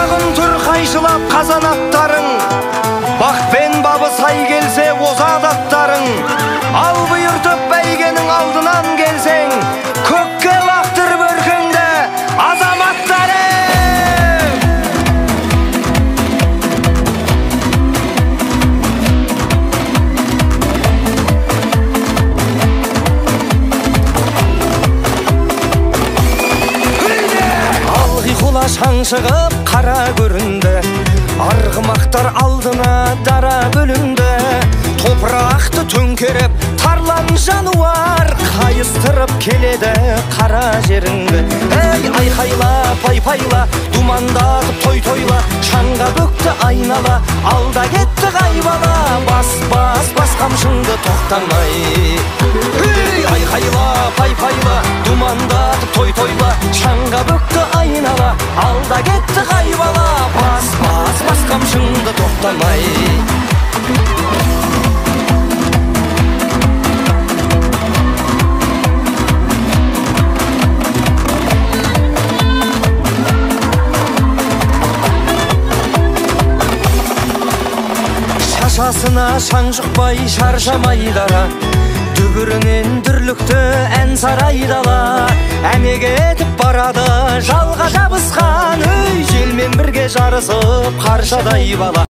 Құлағын түр қайшылап қазанаттарың, бақпен бабы сай келсе озат аттарың. Ал бұйыртып бәйгенің алдынан келсең, көкке лақтырып өркіңді азаматтарым! Алғи құла шаң шығып қара көрінді, арғымақтар алдына дара бөлінді. Топырақты төңкеріп тарлан жануар, қайыстырып келеді қара жеріңді. Ей, айқайла, пайпайла, думандатып той тойла, шаңға бөкті айнала, алда кетті қайбала. Бас, бас, бас қамшыңды тоқтамай. Ей, айқайла, пайпайла, думандатып той тойла, шаңға бөкті айнала, алда кетті қайбала. Бас, бас, бас қамшыңды тоқтамай. Шашасына шаң жұқпай шаршамай дара, дүбірінен дүрлікті ән сарай дала. Әне кетіп барады жалға жабысқан, өй, желмен бірге жарысып қаршадай бала.